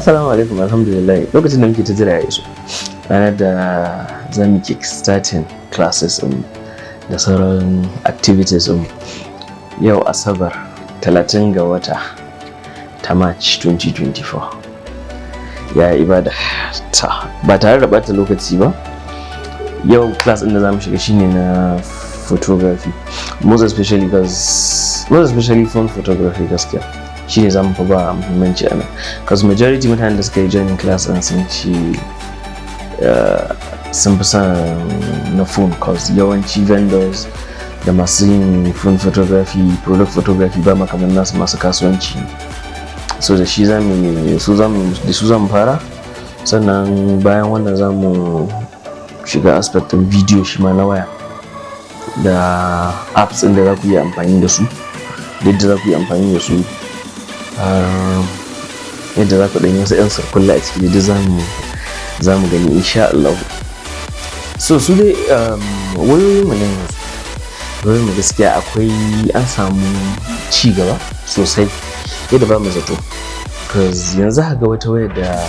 Assalamu alaikum. Alhamdulillah, lokacin da muke ta jira ya iso, ranar da za mu kick starting classes ɗin da sauran activities ɗin. Yau Asabar, 30 ga wata ta March 2024. Ya ibada? Ta ba tare da bata lokaci ba, yau class ɗin da za mu shiga shine na photography, most especially phone photography. Gaskiya shine za mu fi ba muhimmanci a nan, because majority mutanen da suka yi joining class ɗin sun ce sun fi son na phone, cause yawanci vendors da masu yin phone photography, product photography, ba kamar nasu masu kasuwanci. So da shi zamu su zamu da su zamu fara. Sannan bayan wannan zamu shiga aspect ɗin video, shi ma na waya, da apps ɗin da za ku yi amfani da su, da yadda za ku yi amfani da su, yadda za ku ɗan yi wasu 'yan sarkulla a ciki, da za mu gani insha Allah. So su dai wayoyin mu na yanzu, wayoyin mu gaskiya akwai, an samu ci gaba sosai yadda ba mu zato, cause yanzu ga wata wayar da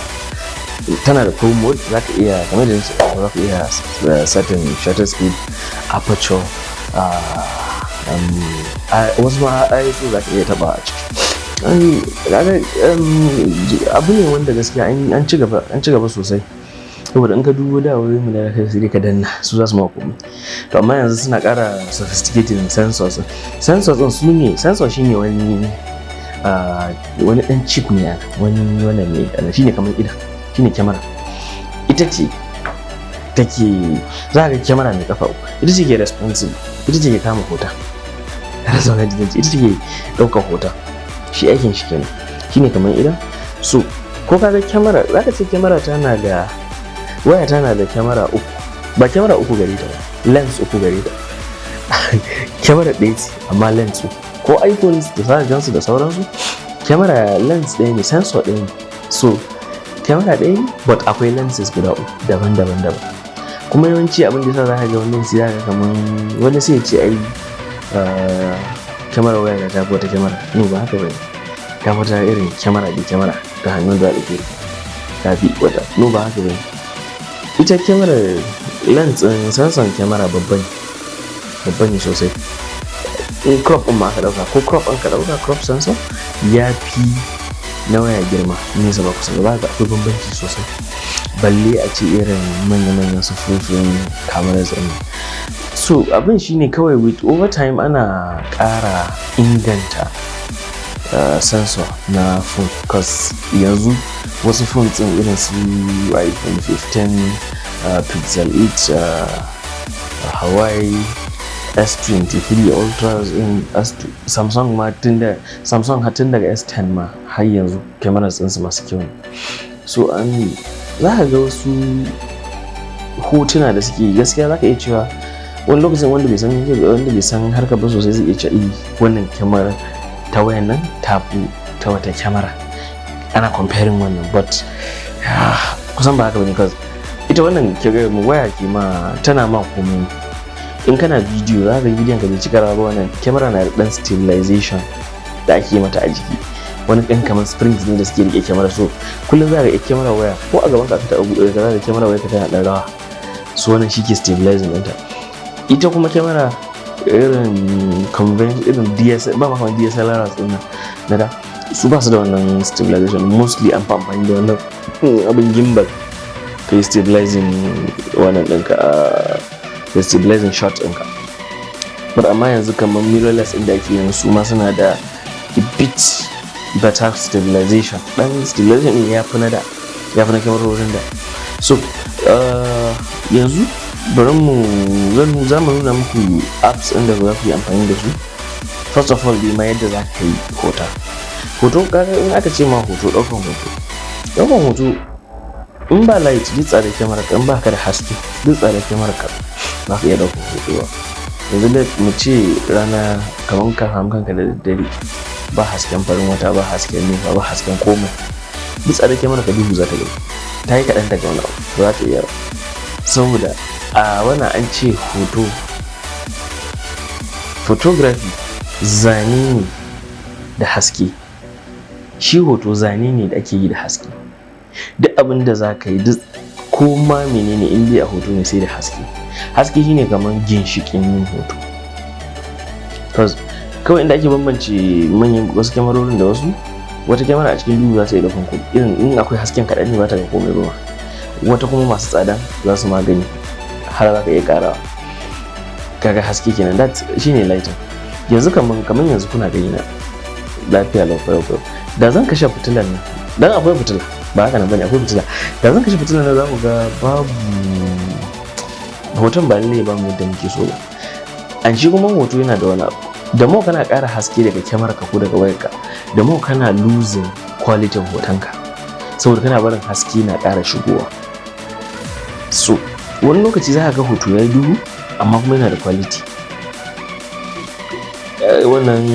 tana da pro mode, za ka iya, kamar da nace, za ka iya setting shutter speed, aperture, wasu ma ISO za ka iya taba a ciki. Abu ne wanda gaskiya an ci gaba sosai, saboda in ka dubo da wayoyin mu da kai, sai ka danna su za su ma komai. To amma yanzu suna ƙara sophisticated sensors. Sensors din su ne, sensor shine wani dan chip ne, wani wannan ne, shine kamar idan, shine kyamara. Ita ce take, za ka ga kyamara mai kafa uku, ita ce ke responsible, ita ce ke kama hoton, ita ce ke ɗaukar hoton. Shi aikin shi kenan, shine kamar idan. So ko kaga kyamara, zaka ce kyamara tana da, waya tana da kyamara uku. Ba kyamara uku gare ta ba, lens uku gare ta. Kyamara ɗaya ce amma lens uku. Ko iPhones da za gansu da sauransu, kyamara lens ɗaya ne, sensor ɗaya ne. So kyamara ɗaya ne, but akwai lenses guda uku daban-daban daban. Kuma yawanci abin da yasa za ka ga wani lokaci za ka kaman wani sai ya ce ai kyamara waya ta fi wata kyamara. No, ba haka bane. Ta fi wata irin kyamara da kyamara ta hannun da ɗauke ta fi wata. No, ba haka bane. Ita kyamarar lens ɗin, sensor kyamara babba ne, babba ne sosai. In crop ɗin ma aka ɗauka, ko crop ɗin ka ɗauka, crop sensor ya fi na waya girma nesa ba kusa ba. Ga akwai bambanci sosai, balle a ce irin manya-manyan su full frame cameras ɗin. So abin shine kawai, with over time ana ƙara inganta sensor na phone, cause yanzu wasu phones ɗin irin su iPhone 15, Pixel 8, Huawei S23 Ultra in Samsung ma, tun da Samsung har tun daga S10 ma har yanzu cameras ɗinsu masu kyau ne. So an za ka ga wasu hotuna da suke, gaskiya za ka iya cewa wani lokacin wanda bai san harkar ba sosai zai iya cewa eh, wannan kyamara ta wayan nan ta fi ta wata kyamara, ana comparing wannan. But kusan ba haka bane, cause ita wannan waya ke ma tana ma komai. In kana bidiyo, za ka ga bidiyon ka bai cika rawa ba. Wannan kyamara na da dan stabilization da ake mata a jiki, wani ɗan kamar springs ne da suke rike kyamara. So kullum za ka ga kyamara waya, ko a gaban ka aka taɓa buɗe ka, za ka kyamara waya ka tana ɗan rawa. So wannan shi ke stabilizing ɗinta. Ita kuma kyamara irin convention, irin DS, ba ma kamar DSLRs ɗin nan na da, su ba su da wannan stabilization. Mostly an fi amfani da wannan abin gimbal ka yi stabilizing wannan ɗinka, ka stabilizing shot ɗinka. But amma yanzu kamar mirrorless ɗin da ake yanzu, su ma suna da a bit better stabilization. Dan stabilization ɗin ya fi na da, ya fi na kyamarorin da. So yanzu bari mu zan za mu nuna muku apps ɗin da za ku yi amfani da su. First of all dai ma, yadda za ka yi hoton hoto. Kaga in aka ce ma hoto, ɗaukan hoto, ɗaukan hoto in ba light, duk tsada kyamarar ka, in ba ka da haske, duk tsada kyamarar ka, ba ka iya ɗaukan hoto ba. Yanzu da mu ce rana, kamar ka samu kanka da daddare, ba hasken farin wata, ba hasken NEPA, ba hasken komai, duk tsada kyamarar ka, duhu za ta gani, ta yi kaɗan daga wani abu, ba za ta iya ba. Saboda a wannan an ce hoto, photography zane ne da haske. Shi hoto zane ne da ake yi da haske. Duk abin da za ka yi, duk ko ma menene, in dai a hoto ne, sai da haske. Haske shine kamar ginshiƙin yin hoto. Kawai inda ake bambance manyan wasu kyamarorin da wasu, wata kyamara a cikin duhu za ta iya ɗaukan irin in akwai hasken kaɗan ne, ba ta ga komai ba. Wata kuma masu tsada za su magani har za ka iya ƙarawa. Kaga haske kenan, that shine lighting. Yanzu kaman yanzu kuna gani na lafiya lau kwai kwai. Da zan kashe fitilan nan, dan akwai fitila, ba haka nan bane, akwai fitila, da zan kashe fitilan nan, za ku ga babu hoton, ba lallai ba mu yadda muke so ba. An shi kuma hoto yana da wani abu da mo kana ƙara haske daga kyamarar ka ko daga wayarka, da mo kana losing quality hotonka, saboda kana barin haske na ƙara shigowa. So wani lokaci za ka ga hoto ya yi duhu amma kuma yana da quality. Wannan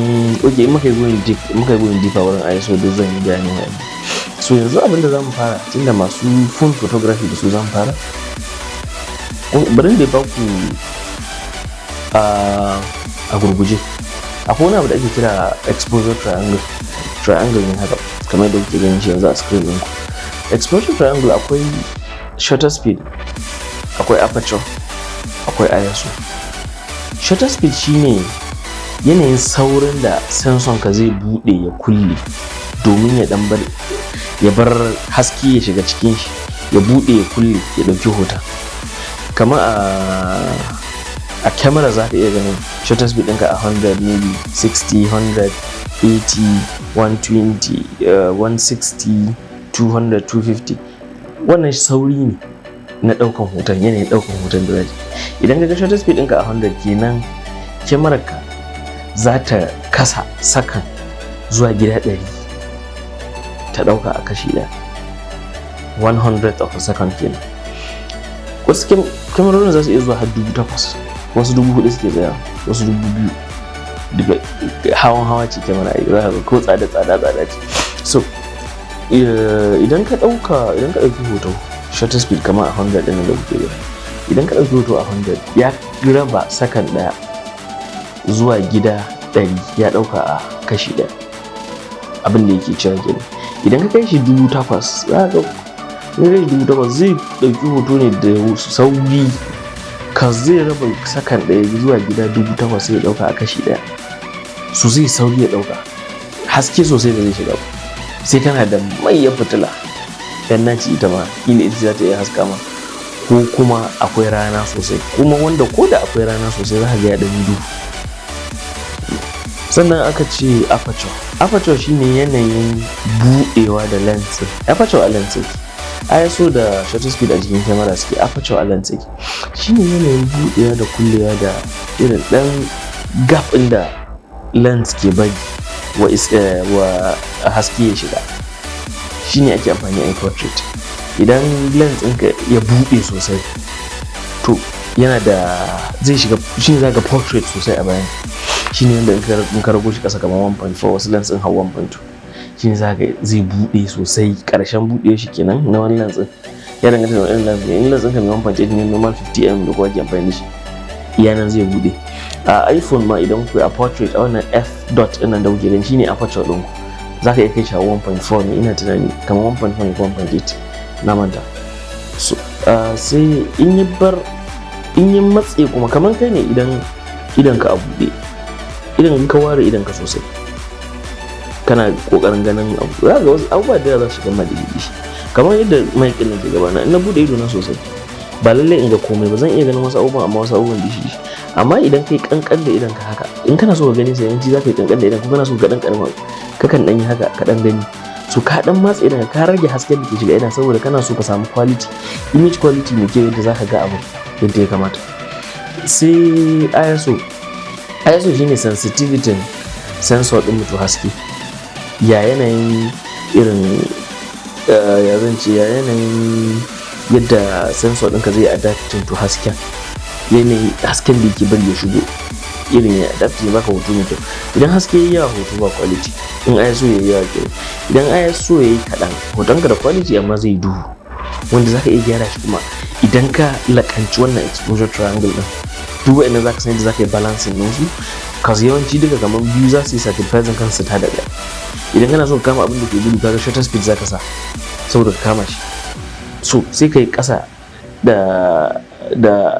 ok, in muka yi going deep, muka yi going deeper wurin ISO, duk zan yi bayani wa'annan. So yanzu abin da zamu fara, tunda masu phone photography da su zamu fara, bari da ba ku a gurguje. Akwai wani abu da ake kira exposure triangle. Triangle ne haka, kamar yadda kuke ganin shi yanzu a screen ɗinku. Exposure triangle, akwai shutter speed, akwai aperture, akwai ISO. Shutter speed shine yanayin saurin da sensor ka zai bude ya kulle domin ya dan bar, ya bar haske ya shiga cikin shi, ya bude ya kulle ya dauki hoton. Kamar a camera za ka iya ganin shutter speed ɗinka a 100, maybe 60, 100, 80, 120, 160, 200, 250. Wannan sauri ne na ɗaukan hoton, yanayin ɗaukan hoton da zai. Idan ka ga shutter speed ɗinka a 100 kenan, kyamarar ka za ta kasa sakan zuwa gida 100, ta ɗauka a kashi ɗaya, 100 of a second kenan. Wasu kyamarorin za su iya zuwa har 8,000, wasu 4,000 suke tsaya, wasu 2,000. Daga hawan hawa ce kyamara, za ka ga ko tsada tsada tsada ce. So idan ka ɗauka, idan ka ɗauki hoto shutter speed kamar a 100 ɗin da kuke gani, idan ka ɗauki hoto a 100, ya raba sakan ɗaya zuwa gida 100, ya ɗauka a kashi ɗaya. Abin da yake cewa kenan, idan ka kai shi 8,000, za ka in kai shi 8,000, zai ɗauki hoto ne da sauri ka, zai raba sakan ɗaya zuwa gida 8,000, sai ya ɗauka a kashi ɗaya. So zai sauri ya ɗauka, haske sosai ba zai shiga ba, sai kana da manyan fitila dan naci, ita ma kila ita za ta iya haska ma, ko kuma akwai rana sosai. Kuma wanda ko da akwai rana sosai, za ka ga ya ɗan duhu. Sannan aka ce aperture. Aperture shine yanayin buɗewa da lens. Aperture a lens yake, ISO da shutter speed a jikin kyamara suke, aperture a lens yake. Shine yanayin buɗewa da kullewa da irin ɗan gap ɗin da lens ke bari wa haske ya shiga. Shine ake amfani a portrait. Idan lens ɗinka ya buɗe sosai, to yana da zai shiga, shine za ga portrait sosai a bayan. Shine yanda in ka rago shi ƙasa kamar 1.4, wasu lens ɗin har 1.2, shine za ga zai buɗe sosai. Ƙarshen buɗe shi kenan na wani lens ɗin, ya danganta da wani lens ne. In lens ɗinka mai 1.8 ne, normal 50 mm da kowa ke amfani da shi, iya nan zai buɗe. A iPhone ma, idan ku a portrait, a wannan f dot ɗin nan da kuke gani, shine aperture ɗinku. Za ka iya kai shi a 1.4 ne, ina tunani kamar 1.4 ne ko 1.8, na manta. So sai in yi bar, in yi matse kuma, kamar kai ne idan idan ka a buɗe, idan ka ware idan ka sosai, kana kokarin ganin abu, za ga wasu abubuwa da za su shiga ma da shi. Kamar yadda mic ɗin ke gaba na, in na buɗe ido na sosai, ba lallai in ga komai ba, zan iya ganin wasu abubuwan, amma wasu abubuwan dishi. Amma idan kai kankan da idan ka haka, in kana so ka gani, sai yawanci za ka yi kankan da idan ko kana so ka dan karama, kakan dan yi haka ka dan gani. So ka dan matse idan ka, rage hasken da ke shiga idan, saboda kana so ka samu quality, image quality mai kyau, yadda zaka ga abu yadda ya kamata. Sai ISO. ISO shine sensitivity sensor din mutu haske, ya yanayin irin, ya zan ce, ya yanayin yadda sensor ɗinka zai adapting to hasken, yanayin hasken da yake bari ya shigo, irin ya adapt ya baka hoto mai kyau. Idan haske yayi yawa, hoto ba quality. In ISO yayi yawa kenan. Idan ISO yayi kaɗan, hotonka da quality amma zai duhu, wanda zaka iya gyara shi kuma idan ka lakanci wannan exposure triangle din. Duk wa'annan zaka san yadda zaka yi balancing din su. Cause yawanci duka kamar biyu za su yi sacrificing kansu ta da ɗaya. Idan kana so ka kama abin da ke gudu, kaga shutter speed zaka sa saboda ka kama shi. So sai ka yi ƙasa da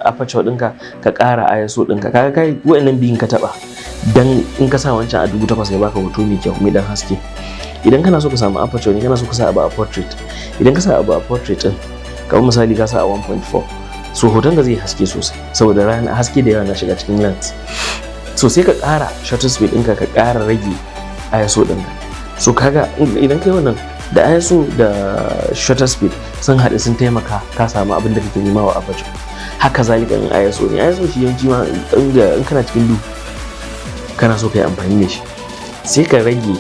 aperture ɗinka, ka ƙara ISO ɗinka. Kaga kai wa'annan biyun ka taɓa, dan in ka sa wancan a 8,000 ya baka hoto mai kyau, mai dan haske. Idan kana so ka samu aperture ne, kana so ka sa abu a portrait, idan ka sa abu a portrait din, kamar misali ka sa a 1.4, so hoton ka zai haske sosai saboda rana, haske da yawa na shiga cikin lens. So sai ka ƙara shutter speed ɗinka, ka ƙara rage ISO ɗinka. So kaga idan kai wannan, da ISO da shutter speed sun haɗu, sun taimaka ka samu abin da kake nema wa aperture. Haka zalika in ISO ne. ISO shi yawanci ma in kana cikin duhu kana so ka yi amfani da shi, sai ka rage,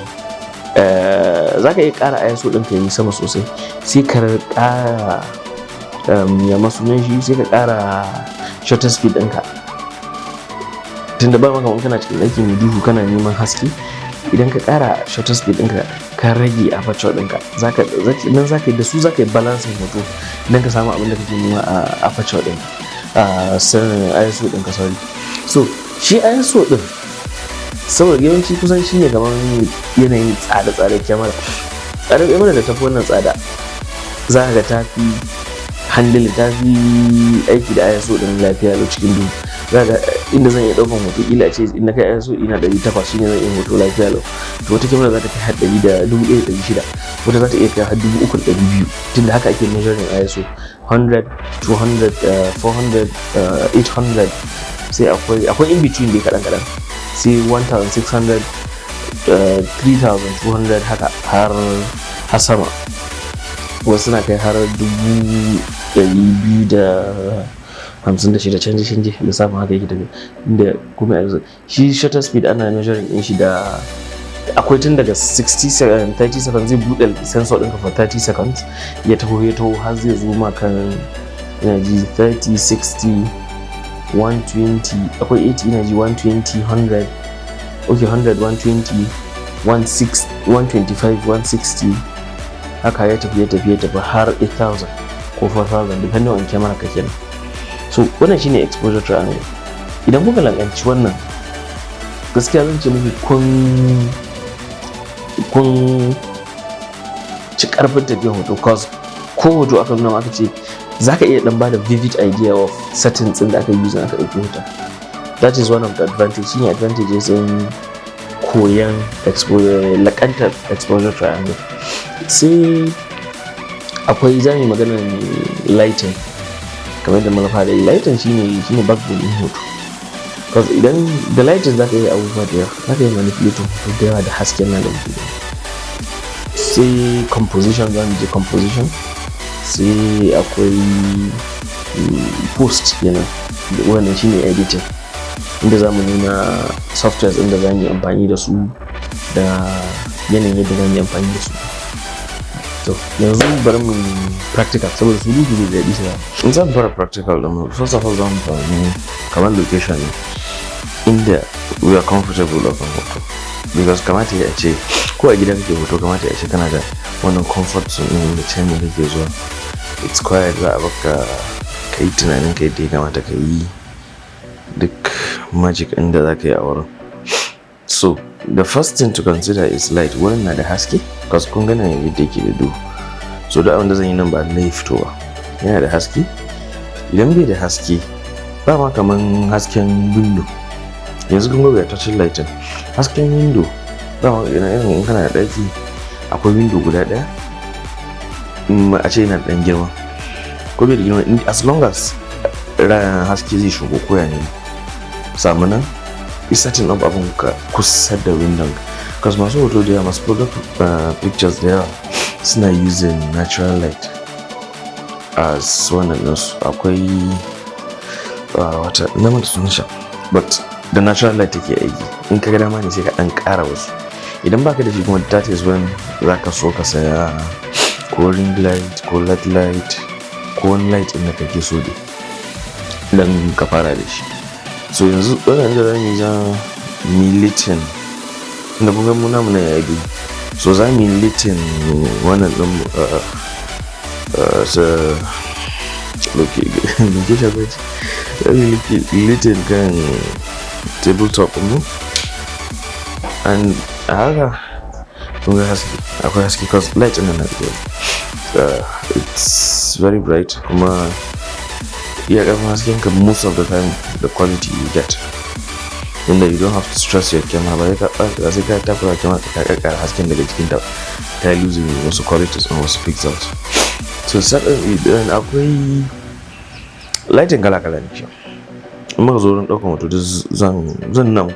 za ka iya ƙara ISO ɗinka yi sama sosai, sai ka ƙara, ya masunan shi, sai ka ƙara shutter speed ɗinka. Tunda ba maka kana cikin ɗaki mai duhu kana neman haske, idan ka ƙara shutter speed ɗinka, ka rage aperture ɗinka, zaka nan zaka da su zaka yi balancing hoto idan ka samu abin da kake nema a aperture ɗinka, a ISO ɗinka, sorry. So shi ISO ɗin, saboda yawanci kusan shi ne kamar yanayin tsada-tsada kyamara, tsadar kyamara da tafi wannan tsada, za ka ga ta fi handle, ta fi aiki da ISO ɗin lafiya lau cikin duhu. Za ga inda zan iya ɗaukan hoto, kila a ce in na kai ISO ina 800 shine zan iya hoto lafiya lau. To wata kyamara za ta kai har ɗari da 1,600, wata za ta iya kai har 3,200, tunda haka ake measuring ISO: 100, 200, 400, 800, sai akwai in between dai kaɗan kaɗan, sai 1600, 3200, haka har sama. Wasu na kai har 256,000, canje canje lissafin haka yake tafiya. Inda kuma yanzu shi shutter speed ana measuring din shi da akwai tun daga 60 second, 30 seconds, zai buɗe sensor ɗinka for 30 seconds, ya taho ya taho har zai zo ma kan, ina ji, 30, 60, 120, akwai 80, ina ji 120, 100, okay, 100, 120, 16, 125, 160, haka ya tafi ya tafi ya tafi har 8000 ko 4000, depending on camera ka kenan. So wannan shine exposure triangle. Idan kuka lankanci wannan, gaskiya zan ce muku kun ci karfin tafiyar hoto, cause ko hoto aka nuna aka ce za ka iya dan bada vivid idea of settings din da aka yi aka ɗauki hoton. That is one of the advantage, shine advantages in koyan exposure, lakantar exposure triangle. Sai akwai za mu yi maganar lighting. Kamar yadda muka fara yi, lighting shine backbone din hoto, because idan da lighting zaka yi abubuwa da yawa, zaka yi manipulating hoto da yawa da hasken nan da muke gani. Sai composition, za mu je composition. Sai akwai post kenan, wannan shine editing, inda za mu nuna softwares inda za mu yi amfani da su da yanayin yadda za mu yi amfani da su. To yanzu bari mu practical saboda su duhu zai daɗi sai In zan fara practical din, first of all zan samu kamar location ne inda we are comfortable ɗaukan hoto, because kamata ya ce ko a gida kake hoto, kamata ya ce kana da wannan comfort zone ɗin da can ne kake zuwa, it's quiet, za a baka ka yi tunanin ka yadda ya kamata ka yi duk magic ɗin da za ka yi a wurin. So the first thing to consider is light. Wurin na da haske? Because kun gane yadda yake da duhu, so duk abin da zan yi nan ba lallai fito ba. Yana da haske? Idan bai da haske, ba ma kaman hasken window. Yanzu kun ga we are touching lighting, hasken window. Ba ma irin in kana da ɗaki akwai window guda ɗaya, a ce yana da ɗan girma ko bai da girma, as long as haske zai shigo ko ya ne, samu nan is setting up abun ka kusa da window, because masu hoto da yawa, masu product pictures da yawa suna using natural light as wannan ɗinsu. Akwai wata na manta sunan shi, but da natural light take aiki. In ka ga dama ne sai ka ɗan ƙara wasu. Idan baka da shi kuma, that is when zaka so ka saya ko ring light ko LED light ko wani light ɗin da kake so dai dan ka fara da shi. So yanzu wannan da zamu yi, za mu yi lighting, inda kun ga mu namu na yayi duhu, so za mu yi lighting wannan ɗin sa location, za mu yi lighting kan tabletop mu. And a haka kun ga haske, akwai haske cause light ɗin nan na da, it's very bright. Kuma iya ƙarfin hasken ka, most of the time the quality you get, inda you don't have to stress your camera ba, ka ba sai ka takura camera ka kakkara hasken daga jikin ta, ta losing wasu qualities and wasu pixels. So idan akwai lighting kala kala ne shi, in muka zo wurin ɗaukan hoto duk zan nan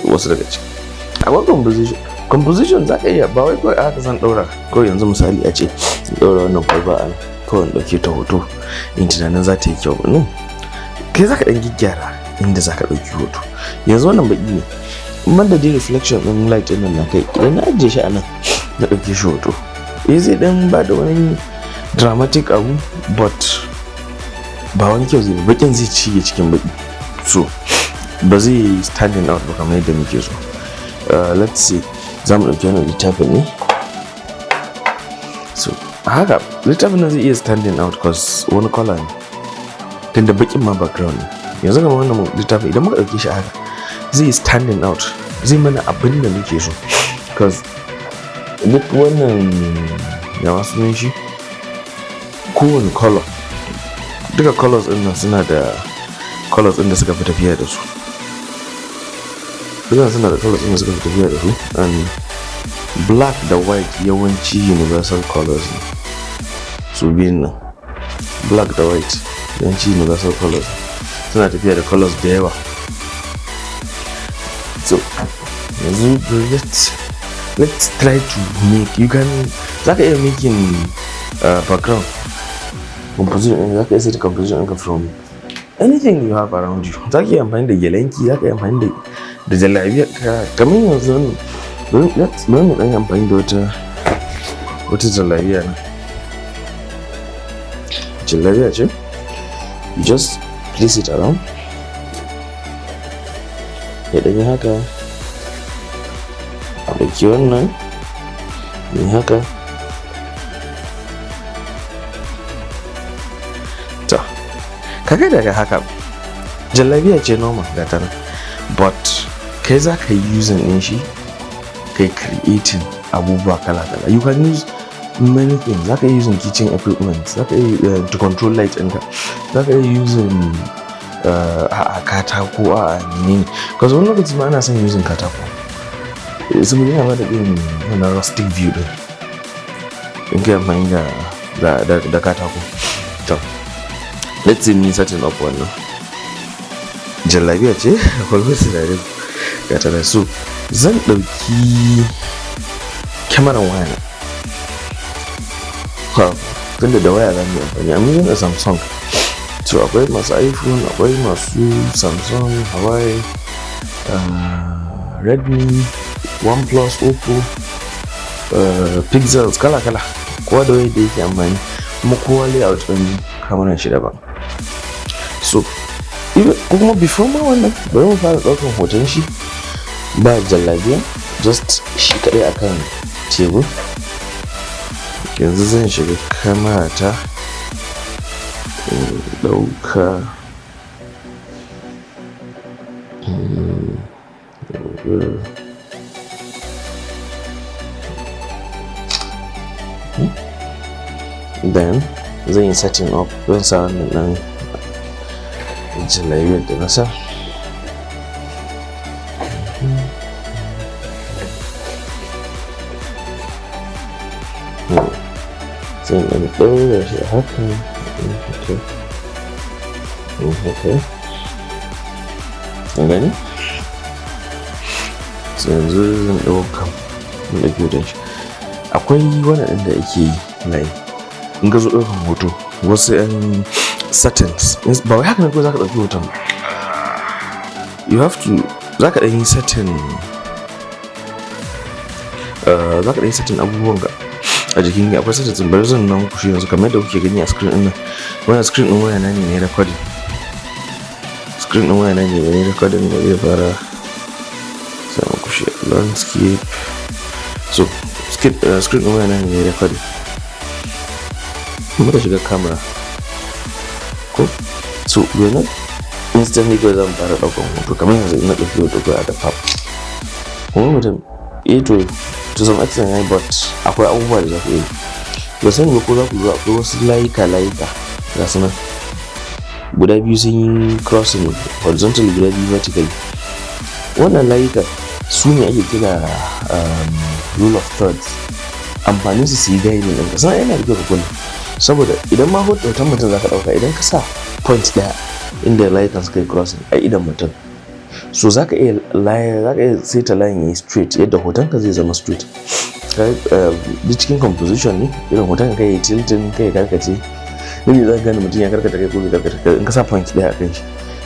wasu daga ciki. Akwai composition. Composition za ka iya, ba wai kawai haka zan ɗaura kawai. Yanzu misali a ce in ɗaura wannan kwalba a nan kawai, in ɗauke ta hoto, in tunanin za ta yi kyau. No, kai za ka ɗan gyaggyara inda za ka ɗauki hoto. Yanzu wannan baƙi ne, in da dai reflection ɗin light ɗin nan na kai. Idan na ajiye shi a nan na ɗauke shi hoto, eh, zai ɗan ba da wani dramatic abu, but ba wani kyau zai ba. Baƙin zai cige cikin baƙi, so ba zai yi standing out ba kamar yadda muke so. Let's see, za mu ɗauki wannan littafin ne. So haka littafin nan zai iya standing out cause wani color ne, tunda baƙin ma background ne. Yanzu kamar wannan littafin, idan muka ɗauke shi haka, zai yi standing out, zai mana abin da muke so, cause duk wannan ya masu sunan shi, kowane color, duka colors ɗin nan suna da colors ɗin da suka fi tafiya da su. Duka suna da colors ɗin da suka fi tafiya da su, and black da white yawanci universal colors ne su biyun nan. Black da white yawanci universal colors, suna tafiya da colors da yawa. So yanzu let's try to make, you can, zaka iya making background composition ɗin, zaka iya set composition ɗinka from anything you have around you. Zaka iya amfani da gelenki, zaka iya amfani da jalabiyar ka. Kamar yanzu bari mu ɗan amfani da wata jalabiya nan. Jalabiya ce, you just place it around, ya ɗanyi haka, a ɗauki wannan yi haka. To, kaga daga haka jallabiya ce normal, ga ta nan, but kai za ka yi using ɗin shi kai creating abubuwa kala-kala. You can use many things. Za ka yi using kitchen equipment, za ka yi to control light ɗinka, za ka yi using a katako, a menene, because wani lokaci ma ana son using katako saboda yana bada irin wannan rustic view din in kai amfani da katako. To, let's say me setting up wannan jallabiya ce, akwai wasu da ga ta. So zan ɗauki kyamaran waya na, tunda da waya za mu yi amfani. I'm using a Samsung. So akwai masu iPhone, akwai masu Samsung, Huawei, Redmi, OnePlus, Oppo, Pixels, kala kala, kowa da wayar da yake amfani, kuma kowa layout ɗin kamaran shi daban. So ko kuma before ma wannan, bari mu fara ɗaukan hoton shi ba jallabiya, just shi kaɗai akan tebur. Yanzu zan shiga kamera ta in ɗauka. Then zan yi setting up, zan sa wannan ɗan jallabiyar da na sa. Sai in ɗan ɗaura shi a haka, in haka, in haka. Kun gani? So yanzu zan ɗauka, in ɗauki hoton shi. Akwai wani ɗin da ake yi, like in ka zo ɗaukan hoto, wasu 'yan settings, ba wai haka ne kawai za ka ɗauki hoton ba. You have to, za ka ɗan yi setting, za ka ɗan yi setting abubuwan ka a jikin. Akwai settings, bari zan nuna muku shi yanzu kamar yadda kuke gani a screen ɗin nan. Wannan screen ɗin waya na ne na recording. Screen ɗin waya na ne na recording da zai fara sa muku shi landscape. So screen ɗin waya na ne na recording. Muka shiga camera ko, so we're not instantly kawai zan fara ɗaukan hoto. Kamar yanzu ina ɗauki hoto kawai aka pap, Kuma mutum, eh, to some extent yayi, but akwai abubuwa da za ku yi. Ba sani ba ko za ku lura, akwai wasu layuka layuka ga su nan guda biyu sun yi crossing horizontally, guda biyu vertically. Wannan layuka su ne ake kira rule of thirds. Amfanin su, su yi guiding ɗinka. Sannan yana da kyau ka kunna, saboda idan ma hoton mutum za ka ɗauka, idan ka sa point ɗaya inda layukan suka yi crossing a idon mutum, so za ka iya saita line yayi straight yadda hoton ka zai zama straight. Duk cikin composition ne. Irin hoton ka yi tilting, kai karkace ne, za ka gane mutum ya karkata kai ko bai karkata kai in ka sa point ɗaya a kan shi.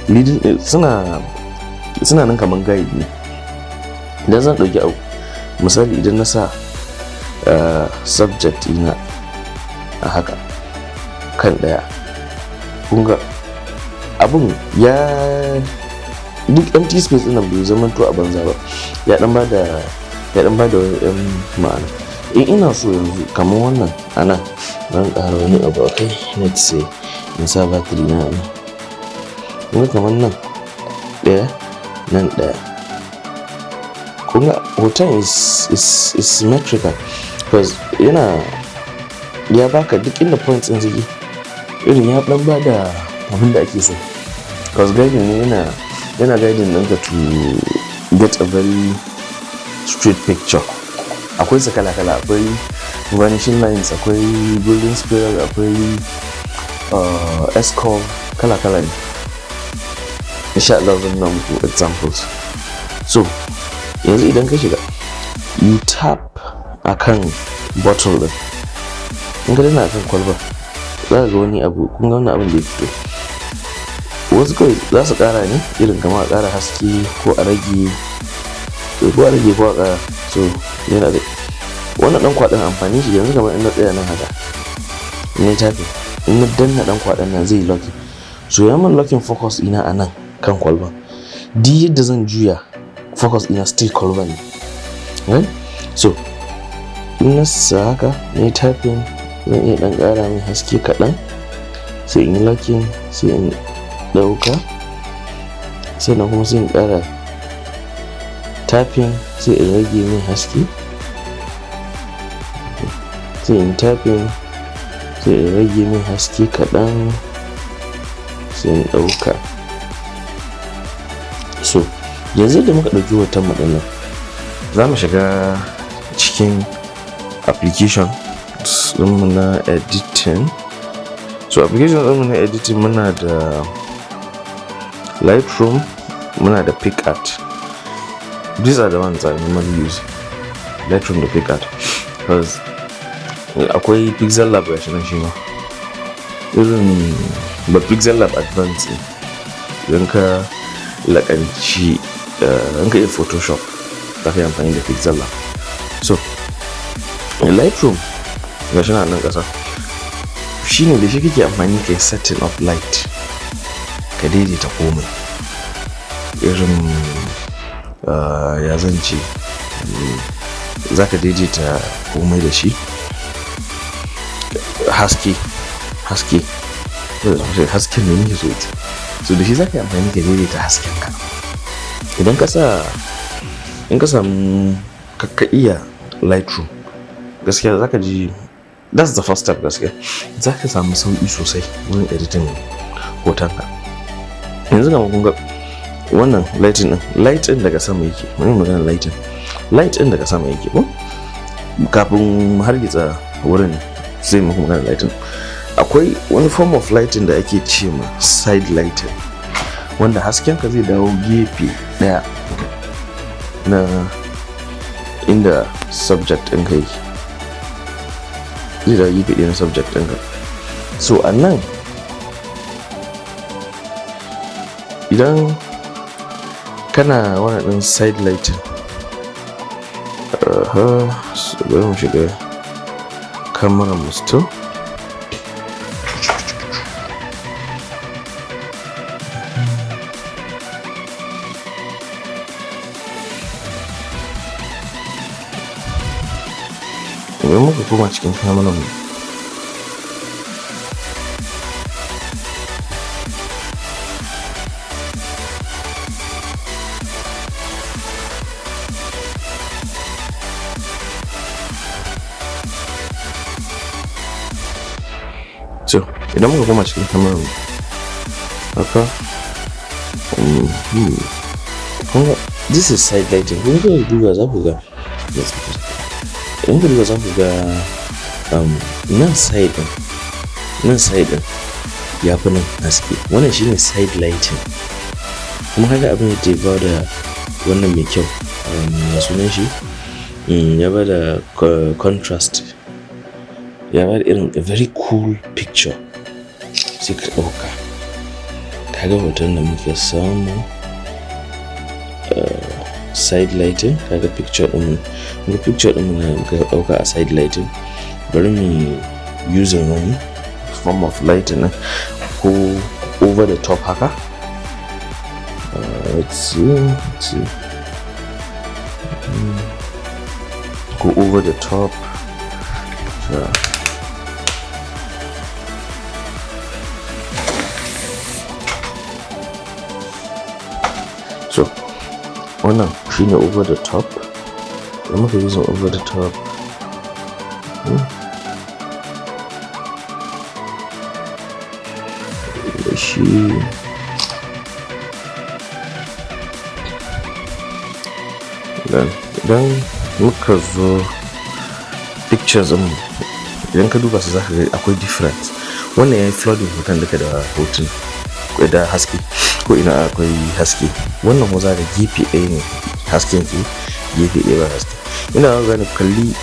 Leading suna nan kaman guide ne. Idan zan ɗauki abu, misali idan na sa subject ina a haka kan ɗaya, kun ga abun ya duk empty space ɗin nan bai zama to a banza ba, ya dan bada wani ɗan ma'ana. In ina so yanzu kamar wannan a nan, zan ƙara wani abu a kai, let's say in sa battery na a nan. Kun ga kamar nan ɗaya, nan ɗaya, kun ga hoton is symmetrical because yana ya baka duk inda points ɗin suke, irin ya dan bada abin da ake so, because guiding ne, yana guiding ɗinka to get a very straight picture. Akwai su kala kala: akwai vanishing lines, akwai golden spiral, akwai S-curve, kala kala ne. Insha Allah zan nuna muku examples. So yanzu idan ka shiga, you tap akan bottle din, in ka danna akan kwalba, za ka ga wani abu. Kun ga wannan abin da ya fito, wasu kawai za su kara ne, irin kama a kara haske ko a rage, ko a rage ko a kara. So yana da wannan dan kwaɗin, amfanin shi yanzu kamar in na tsaya nan haka, in na tafi, in na danna dan kwaɗin nan, zai yi locking. So ya min locking focus ina a nan kan kwalban. Duk yadda zan juya focus ina, still kwalban ne, right? So in na sa haka na yi tapping, zan iya dan ƙara mai haske kaɗan, sai in yi locking, sai in ɗauka. Sannan kuma sai in ƙara tapping, sai in rage mai haske, sai in tapping, sai in rage mai haske kaɗan, sai in ɗauka. So yanzu da muka ɗauki hoton mu ɗin nan, za mu shiga cikin application ɗinmu na editing. So application ɗinmu na editing, muna da Lightroom, muna da PicsArt. These are the ones I normally use, Lightroom da PicsArt, because akwai Pixel Lab, gashi nan shi ma irin, but Pixel Lab Advanced ne. Idan ka lakanci, in ka iya Photoshop, za ka yi amfani da Pixel Lab. So Lightroom gashi nan ƙasa, shine da shi kake amfani kai setting up light, ka daidaita komai. Irin ya zan ce, za ka daidaita komai da shi, haske, haske, hasken ne nake so ita. So da shi za ka yi amfani ka daidaita hasken ka. Idan ka sa, in ka samu ka iya Lightroom, gaskiya za ka ji that's the first step. Gaskiya za ka samu sauƙi sosai wurin editing hotonka. Yanzu kamar kun ga wannan lighting din, light din daga sama yake. Mun magana lighting, light din daga sama yake ko kafin mu hargitsa wurin, sai muku magana lighting. Akwai wani form of lighting da ake ce ma side lighting, wanda hasken ka zai dawo gefe daya na inda subject ɗinka yake, zai dawo gefe ɗaya na subject ɗinka. So a nan, idan kana wani ɗin side lighting, bari mu shiga camera mu still. Idan muka koma cikin camera mu, So idan muka koma cikin camera mu haka, kun ga this is side lighting. Kun ga, duba za ku ga, idan ku duba za ku ga nan side din, nan side din ya fi nan haske. Wannan shine side lighting. Kuma kaga abin da ya bada wannan mai kyau, ya sunan shi, ya bada contrast, ya bada irin a very cool picture. Sai ka ɗauka, kaga hoton da muke samu, side lighting. Kaga picture ɗin mu, picture ɗin mu na muka ɗauka a side lighting. Bari mu using wani form of lighting nan, ko over the top haka. Let's see, let's see. Go over the top. So wannan shine over the top. Idan muka using over the top, da shi then idan muka zo pictures ɗin, idan ka duba su zaka ga akwai difference. Wannan yayi flooding hoton duka da hotuna da haske, ko ina akwai haske. Wannan kuma za ka gefe ɗaya ne hasken ke, gefe ɗaya ba haske. Ina gane, kalli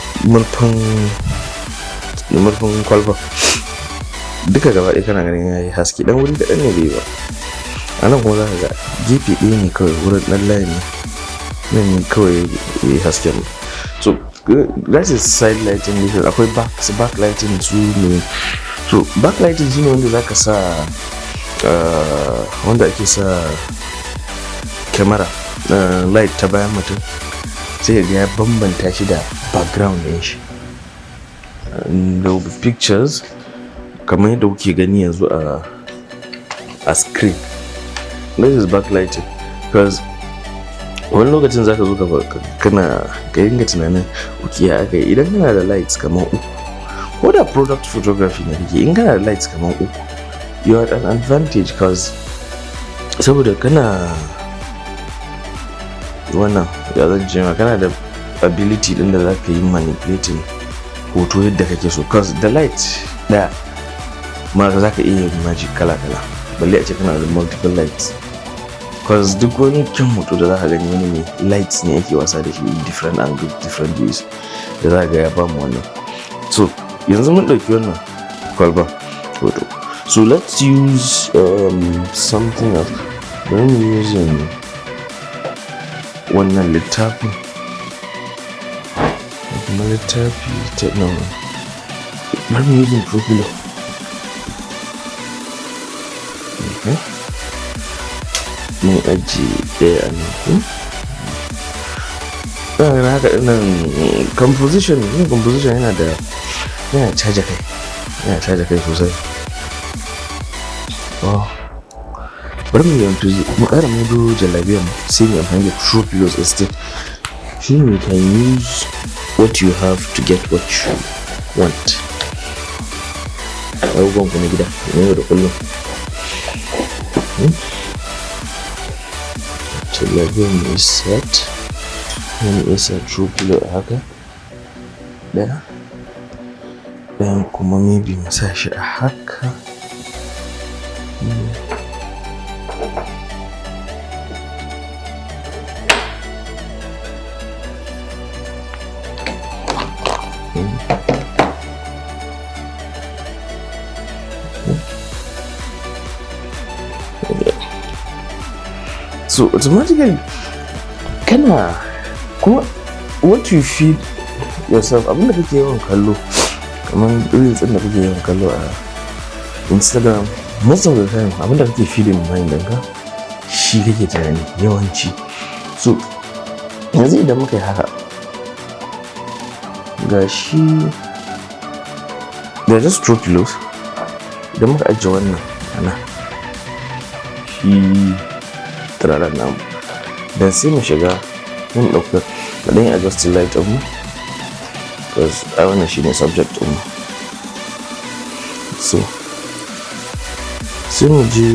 murfin kwalba duka gaba ɗaya, kana ganin yayi haske, dan wuri kaɗan ne bai ba. A nan kuma za ka ga gefe ɗaya ne kawai, wurin ɗan layin ne nan ne kawai yayi hasken. So that is side lighting different. Akwai back lighting su ne. So back lighting shine wanda zaka sa, wanda ake sa camera light ta bayan mutum, sai ga ya bambanta shi da background ɗin shi. There will be pictures kamar yadda kuke gani yanzu a screen. This is backlighting, because wani lokacin zaka zo ka kana ka dinga tunanin, okay, ya aka yi? Idan kana da lights kamar uku, ko da product photography ne kake, in kana da lights kamar uku, you are at an advantage, cause saboda kana wannan, ya zan ce ma, kana da ability din da zaka yi manipulating hoto yadda kake so, cause da light daya ma za ka iya yin magic kala kala, balle a ce kana da multiple lights, cause duk wani kyan hoto da za ka gani, wani mai lights ne yake wasa da shi in different angles, different ways da za ga ya bamu wannan. So yanzu mun ɗauki wannan kwalban hoto. So let's use something else. Bari mu using wannan littafin, kuma littafi ta no, bari mu using throw pillow. Okay, mun ajiye ɗaya a nan. Ko ɗan haka ɗinnan composition, yin composition yana da, yana caja kai, yana caja kai sosai. Oh, bari mu yi mu ƙara mudu jalabiyar mu, sai mu amfani da throw pillows instead. Shi you can use what you have to get what you want. Abubuwan ku na gida na yau da kullum. Jalabiyar mu is set. Mu iya sa throw pillow a haka ɗaya, ɗayan kuma maybe mu sa shi a haka. So automatically kana kuma what you feed yourself, abinda kake yawan kallo, kamar reels ɗin da kake yawan kallo a Instagram, most of the time abinda kake feeding mind ɗinka shi kake tunani yawanci. So yanzu idan muka yi haka, ga shi, they're just throw pillows. Idan muka ajiye wannan a nan, shi turaren namu, dan sai mu shiga mun ɗauka, mu ɗan yi adjusting light ɗin mu, because ai wannan shine subject ɗin mu. So Sai mu je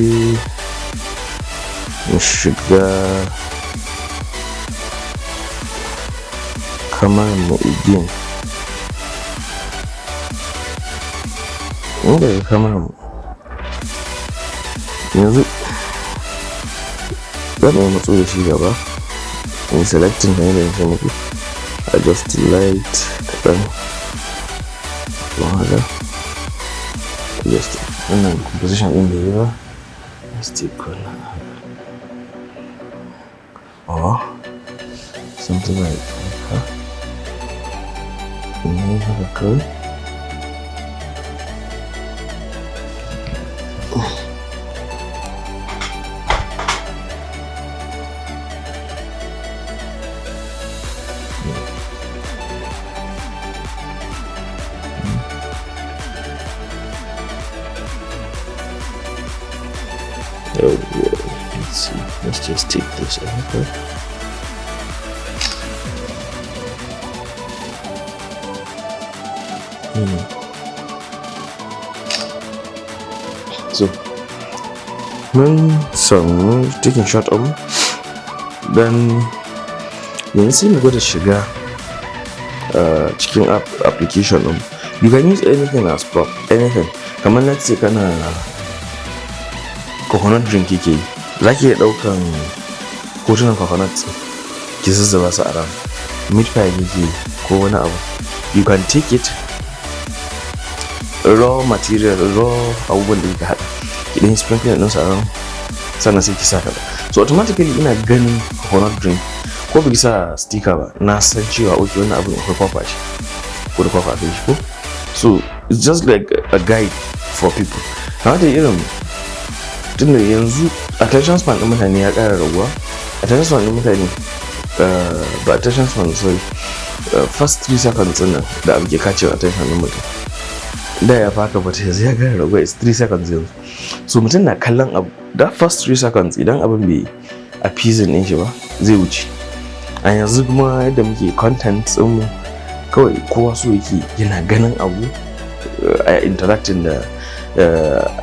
mu shiga kamar mu again, inda ga kamar mu yanzu zan iya matso da shi gaba in selecting kamar yadda nake muku, adjust light kaɗan don haka just wannan composition ɗin bai yi ba. Let's take wannan haka or something like haka. In yi haka kawai. Oh, let's see. Let's just take this out. So, mun samu taking shot ɗin, then yanzu sai mu gwada shiga cikin application ɗin. You can use anything as prop, anything. Kamar let's say kana coconut drink kike yi, za ki iya ɗaukan hotunan coconut ki zuzzuba su a ran. Meat pie kike yi ko wani abu, you can take it raw material, raw abubuwan da kika haɗa, ki ɗan yi sprinkling ɗinsu a ran, sannan sai ki sa kaza. So automatically ina ganin coconut drink, ko baki sa sticker ba, na san cewa okay, wannan abin akwai kwakwa ce ko da kwakwa a kai shi ko. So it's just like a guide for people. Kamata irin tunda yanzu attention span ɗin mutane ya ƙara raguwa, attention span ɗin mutane, ba attention span, sorry, first 3 seconds ɗin nan da abu ke kacewa attention ɗin mutum da ya faka bata, yanzu ya ƙara raguwa, is 3 seconds yanzu. So mutum na kallon abu, that first 3 seconds, idan abin bai appeasing ɗin shi ba, zai wuce. A yanzu kuma yadda muke content ɗinmu, kawai kowa so yake yana ganin abu a interacting da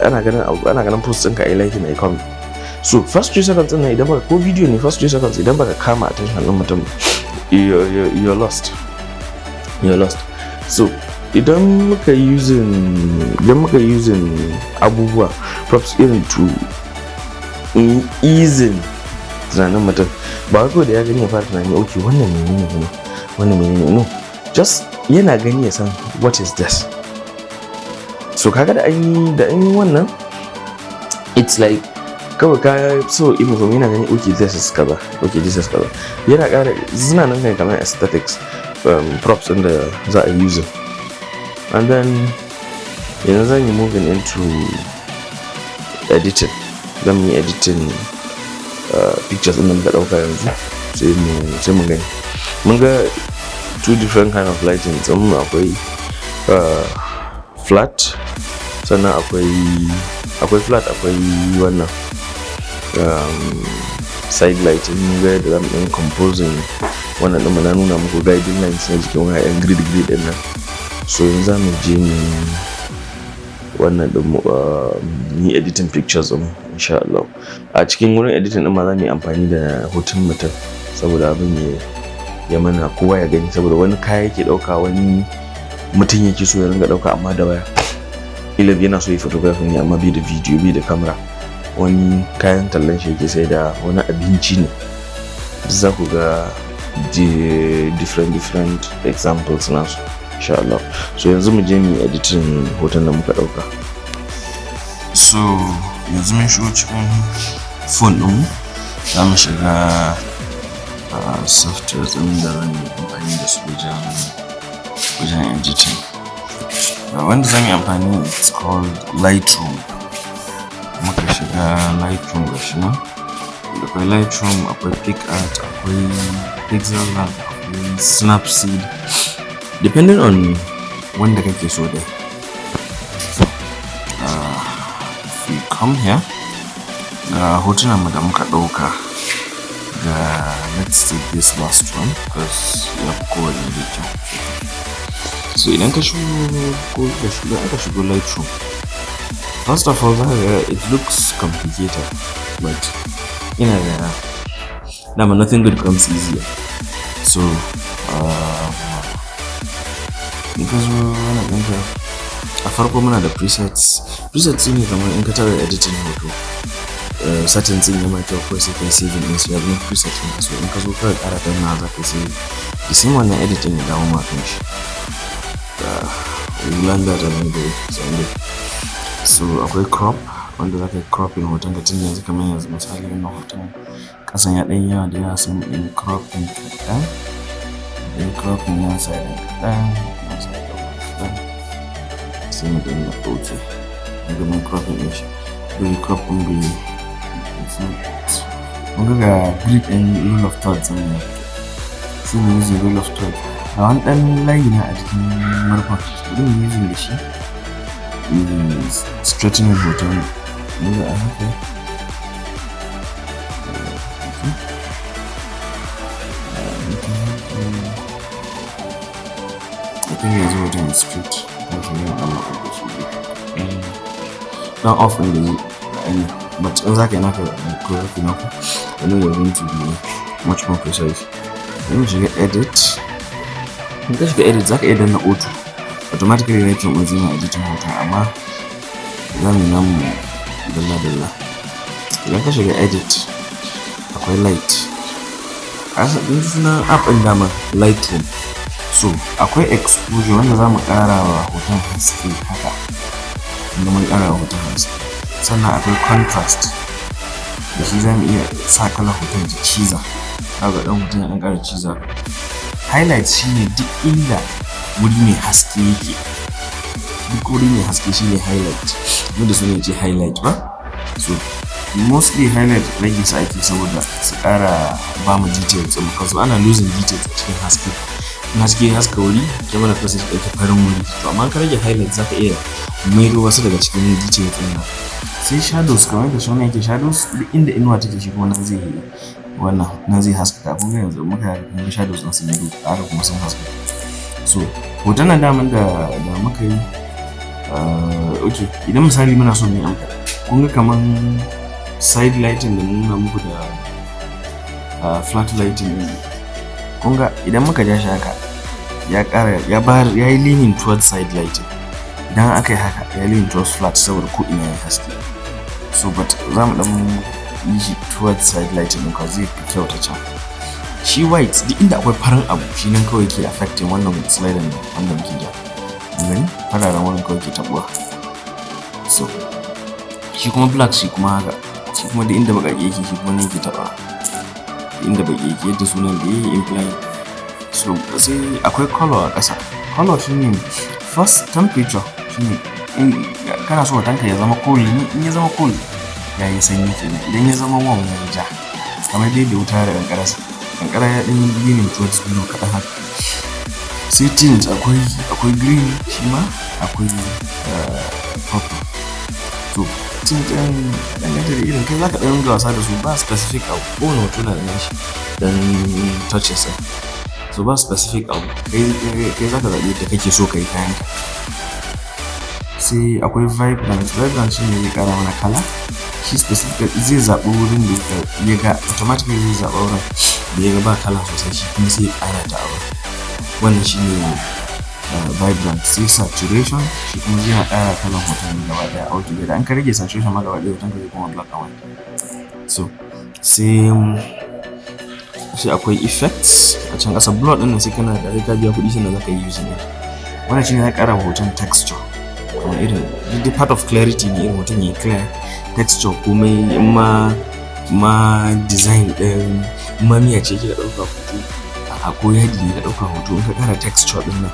ana ganin abu, ana ganin post ɗinka, a yi liking, a yi comment. So first 3 seconds ɗin nan, idan baka, ko video ne, first 3 seconds idan baka kama attention ɗin mutum, you're lost, you're lost. So idan muka using abubuwa, props irin to easing tunanin mutum, ba wai kawai da ya gani ya fara tunani, "Okay, wannan menene kuma? Wannan menene?" No, just yana gani ya san what is this. So kaga da an yi wannan, it's like kawai ka so ibu kuma yana gani, "Okay, this is kaza. Okay, this is kaza." Yana ƙara suna nan kan kamar aesthetics props ɗin da za a use. And then yanzu zan yi moving into editing. Zan yi editing pictures ɗin da muka ɗauka yanzu, sai mu gani. Mun ga two different kind of lighting ɗin. Akwai flat, sannan akwai flat, akwai wannan side lighting. Mun ga yadda zamu ɗan composing wannan ɗin. Na nuna muku guiding lines na jikin waya, yan grid grid ɗin nan. So yanzu za mu je mu wannan ɗin, mu yi editing pictures ɗin insha Allah. A cikin wurin editing ɗin ma za mu yi amfani da hoton mutum saboda abin ya mana, kowa ya gani, saboda wani kaya yake ɗauka, wani mutum yake so ya ringa ɗauka amma da waya. Ila yana so yi photography ne amma bai da video, bai da camera. Wani kayan tallan shi yake sai da, wani abinci ne. Za ku ga different different examples nasu insha Allah. So yanzu mu je mu yi editing hoton da muka ɗauka. So yanzu mun shigo cikin phone ɗinmu, za mu shiga software ɗin da zan yi amfani da su wajen editing. Wanda zan yi amfani, it's called Lightroom. Muka shiga Lightroom, gashi nan. Akwai Lightroom, akwai PicsArt, akwai Pixel Lab, akwai Snapseed, depending on wanda kake so dai. So if we come here, ga hotunan mu da muka ɗauka. Ga, let's take this last one because ya fi kowanne da kyau. So idan ka shigo ko ka shigo, aka shigo Lightroom, First of all, zaka ga it looks complicated, but ina ga dama nothing good comes easy. So in ka zo wannan ɗinka, a farko muna da presets. Presets ne kamar in ka taɓa editing hoto, settings ɗin ya ma kyau, kawai sai kai saving ɗin su ya zama preset ɗinka. So in ka zo kawai ƙara dannawa za ka sai the same wannan editing ya dawo ma kan shi. We learn that along the way someday. So akwai crop, wanda za ka yi cropping hoton ka tun yanzu. Kamar yanzu misali, wannan hoton ƙasan ya ɗan yawa da yawa, sai mu ɗan yi cropping kaɗan, ɗan cropping nan side kaɗan, nan side kaɗan, sai mu danna OK. Yanzu mun cropping ɗin shi. Bai crop ɗin bai, it's not. Mun ga grid ɗin rule of thirds ɗin nan, sai mu using rule of thirds. Ga wani ɗan layi na a jikin murfin, bari mu using da shi straightening hoton. Mun ga a haka, okay. I think yanzu hoton is straight. Yanzu ne ɗan matsar da shi ɗan off ɗin da zai ne, but in za ka yi naka ko za ka yi naka, I know you're going to be much more precise. Bari mu shiga edit. In ka shiga edit, za ka iya danna auto, automatically Lightroom ɗin zai ma editing hoton, amma za mu yi namu dalla dalla. Idan ka shiga edit, akwai light. Asalin sunan app ɗin dama Lightroom. So akwai exposure, wanda za mu ƙara wa hoton haske haka. Inda mun ƙara wa hoton haske. Sannan akwai contrast, da shi za mu iya sa kalar hoton ta ciza. Kaga ɗan hoton ya ɗan ƙara ciza. Highlight shine duk inda wuri mai haske yake. Duk wuri mai haske shine highlight. Wanda sunan ya ce highlight ba? So mostly highlight rage su ake saboda su ƙara ba mu details ɗin, because ana losing details a cikin haske. In haske ya haska wuri, kyamara kawai sai ta ɗauki farin wuri. To amma in ka rage highlight, za ka iya maido wasu daga cikin details ɗin nan. Sai shadows, kamar yadda sunan yake shadows, duk inda inuwa take, shi kuma nan zai yi wannan, nan zai haskaka. Kun ga yanzu muka haka, kun ga shadows ɗin sun yi duhu, haka kuma sun haskaka. So hoton nan daman da muka yi, okay, idan misali muna so mu yi amfani, kun ga kaman side lighting da na nuna muku da flat lighting ɗin. Kun ga idan muka ja shi haka, ya ƙara ya bayar, ya yi leaning towards side lighting. Idan aka yi haka, ya leaning towards flat saboda ko ina ya haske. So but za mu ɗan yi shi towards side lighting ɗin zai fi kyau ta can. Shi white, duk inda akwai farin abu, shi nan kawai ke affecting wannan slider nan wanda muke ja. Kun gani? Fararen wurin kawai ke taɓuwa. So shi kuma black, shi kuma haka. Shi kuma duk inda baƙaƙe yake, shi kuma nan yake taɓawa. Inda baƙi yake, yadda sunan da yayi implying. So sai akwai color a ƙasa. Color shine first temperature, shine in kana so hotonka ya zama cool ne. In ya zama cool, ya yi sanyi kenan. Idan ya zama warm, ya yi ja. Kamar dai da wuta da ƙanƙara, ƙanƙara ya ɗan yi leaning towards blue kaɗan haka. Sai tint, akwai green, shi ma akwai purple. To tint ɗin danganta da irin kai zaka ɗan ringa wasa da su, ba specific abu. Kowane hoto na da nashi ɗan touches ɗin. So ba specific abu, kai zaka zaɓi yadda kake so ka yi kayanka. Sai akwai vibrant. Vibrant shine zai ƙara mana kala. Shi specific zai zaɓi wurin da ya ga, automatically zai zaɓa wurin da ya ga ba kala sosai, shi kuma sai ya ƙara ta a wurin. Wannan shine vibrant. Sai saturation, shi kuma zai ƙara kalan hoton gaba ɗaya altogether. In ka rage saturation ma gaba ɗaya, hoton ka zai koma black and white. So sai akwai effects a can ƙasa. Blur ɗin nan sai kana da sai ka biya kuɗi sannan zaka yi using ɗin. Wannan shine zai ƙara wa hoton texture, kamar irin duk part of clarity ne, irin hoton yayi clear, texture, komai. In ma design ɗin, in ma miya ce kika ɗauka hoto, a ko yadi ne ka ɗauka hoto, in ka ƙara texture ɗin nan,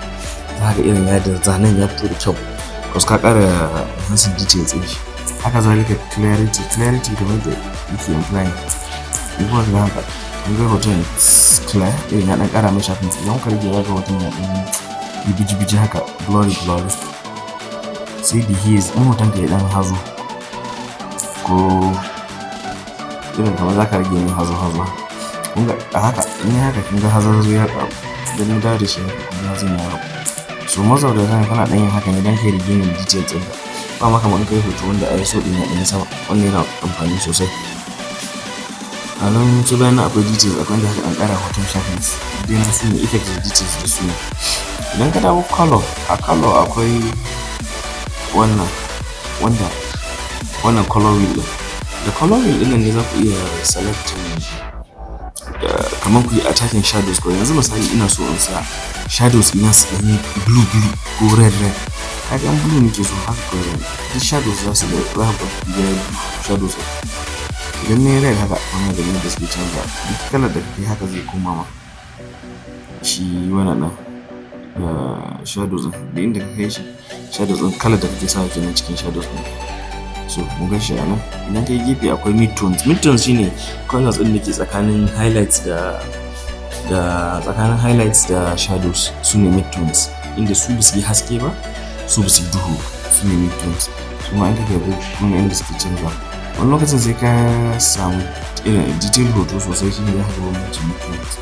za ka ga irin yadin zanen ya fito da kyau, because ka ƙara enhancing details ɗin shi. Haka zalika clarity. Clarity, kamar da yake implying, in kuka ga haka, kun ga hoton it's clear, irin ya ɗan ƙara mai sharpness. Idan kuka rage, za ka ga hoton ya ɗan yi biji-biji haka, blurry blurry. Sai dehaze, in hoton ka ya ɗan hazo, ko irin kamar za ka rage mai hazo hazo. Kun ga a haka, in yi haka, kun ga hazo hazo ya ƙaru. Idan na dawo da shi haka, kun ga hazon ya ragu. So most of the time kana ɗan yin haka ne don kai regaining details ɗinka. Ba ma kamar in kai hoto wanda ISO ɗin ya ɗan yi sama, wannan yana amfani sosai. A nan su bayan nan akwai details, akwai inda zaka ɗan ƙara hoton sharpness dai na, su ne effects da details da su ne. Idan ka dawo color, a color akwai wannan, wanda wannan color wheel ɗin. Da color wheel ɗin nan ne za ku iya selecting, kamar ku yi attacking shadows ko yanzu misali ina so in sa shadows ina su ɗan yi blue blue ko red red. Kaga in blue nake so, haka kawai zan yi. Duk shadows za su ga, za ku ga blue shadows ɗin. Idan nayi red haka, wannan da yadda suke canza, duk kalar da kake haka zai koma ma shi wannan ɗin shadows ɗin. Duk inda ka kai shi shadows ɗin, kalar da kake sawa kenan cikin shadows ɗin. So mun gan shi a nan. Idan kai gefe akwai midtones. Midtones shine colors ɗin da ke tsakanin highlights da tsakanin highlights da shadows, su ne midtones. Inda su ba su yi haske ba, su ba su yi duhu, su ne midtones. Su ma in ka kalli kuma inda suke canzawa. Wani lokacin sai ka samu irin detail hoto sosai shine za ka ga bambancin midtones.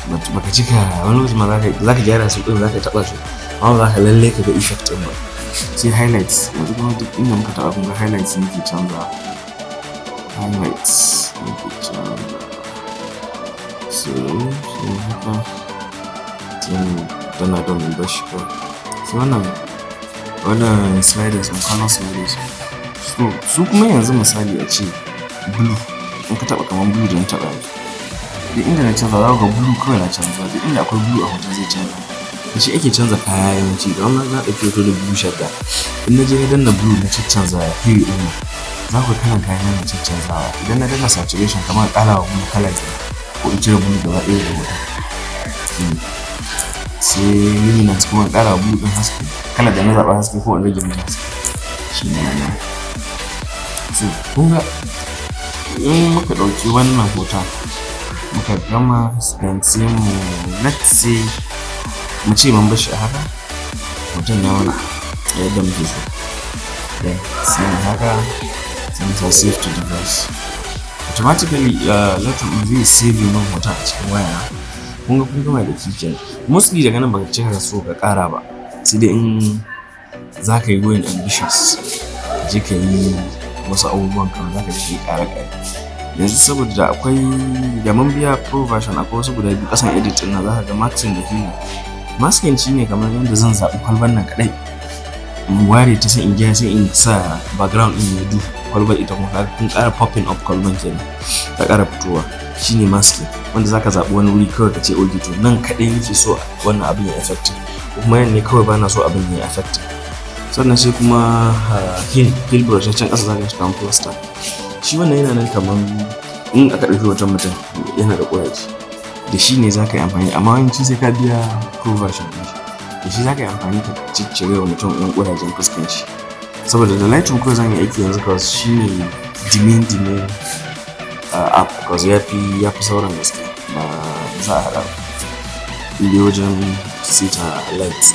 But baka cika, wani lokacin ma za ka gyara su ɗin, za ka taɓa su, amma ba za ka lallai ka ga effect ɗin ba. Sai highlights. Yanzu kuma duk inda muka taɓa, kun ga highlights ne ke canzawa. Highlights ne ke canzawa. So sai haka, sai mu danna don mu bar shi kawai. Sai wannan sliders ɗin, color sliders. So su kuma yanzu misali a ce blue, in ka taɓa kamar blue da na taɓa yanzu, duk inda na canza za ku ga blue kawai na canza. Duk inda akwai blue a hoton zai canza. Da shi ake canza kaya yawanci. Kamar na ɗauki hoto da blue shadda, in na je na danna blue na caccanza hue ɗin nan, za ku ga kalan kayana na caccanzawa. Idan na danna saturation, kamar ƙara wa blue kala kenan, ko in cire blue gaba ɗaya daga hoton. Sai luminance kuma, in ƙara wa blue ɗin haske, kalar da na zaɓa haske, ko in rage mata haske. Shi ne wannan. So kun ga in muka ɗauki wannan hoton muka gama, then sai mu, let's say mu ce mun bar shi a haka, hoton ya mana yadda muke so. Then sai mu haka, sai mu sa save to device. Automatically Lightroom zai save min hoton a cikin wayana. Kun ga kun gama da shi kenan. Mostly daga nan baka cika so ka ƙara ba, sai dai in za ka yi going ambitious, ka je ka yi wasu abubuwan, kamar za ka je ka yi ƙare ƙare. Yanzu saboda akwai da mun biya pro version, akwai wasu guda biyu ƙasan edit ɗin nan, za ka ga masking da healing. Masking shine kamar yadda zan zaɓi kwalban nan kaɗai in ware ta, sai in gyara, sai in sa background ɗin ya duhu, kwalbar ita kuma kaga kun ƙara popping up kwalban kenan, ta ƙara fitowa. Shine masking, wanda zaka zaɓi wani wuri kawai ka ce, okay, to nan kaɗai nake so wannan abin ya affect, ko kuma nan ne kawai bana so abin ya affect. Sannan sai kuma heal brush, can ƙasa zaka shi kamar plaster. Shi wannan yana nan kamar in aka ɗauki hoton mutum yana da ƙuraje, da shi ne zaka yi amfani, amma yawanci sai ka biya pro version ɗin shi. Da shi zaka yi amfani ka ciccire wa mutum ɗan ƙurajen fuskan shi. Saboda da Lightroom kawai zan yi aiki yanzu, cause shi ne the main app, cause ya fi sauran gaskiya, ba za a haɗa ba in dai wajen seta light.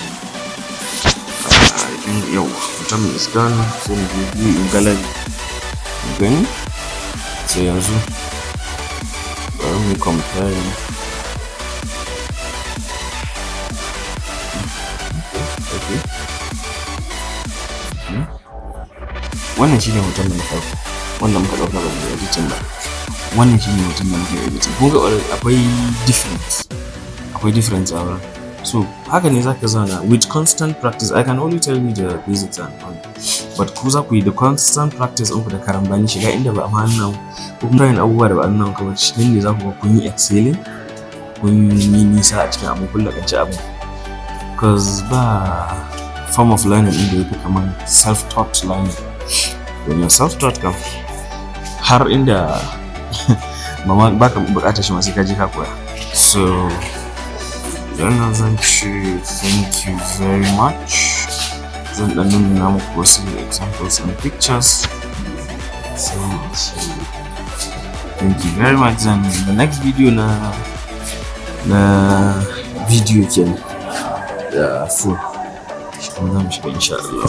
Yau hoton is done. Sai mu je view in gallery mu gani. Sai yanzu bari mu comparing. Okay. Wannan shine hoton mu na farko wanda muka ɗauka ba mu yi editing ba. Wannan shine hoton da muka yi editing. Kun ga akwai difference, akwai difference a wurin. So haka ne zaka zauna with constant practice. I can only tell you the basics and all, but ku za ku yi the constant practice ɗinku da karambani, shiga inda ba a ma nuna ko kuma yin abubuwa da ba a nuna muku ba. Nan ne za ku ga kun yi excelling, kun yi nisa a cikin abin, kun laƙanci abin, because ba form of learning ɗin da yafi kamar self-taught learning. When you're self-taught kam, har inda ba ma baka buƙatar shi ma sai ka je ka koya. So wannan zan ce thank you very much. Zan ɗan nuna muku wasu examples and pictures, sai in ce thank you very much, and the next video na video kenan da full shi kuma za mu shiga insha Allah.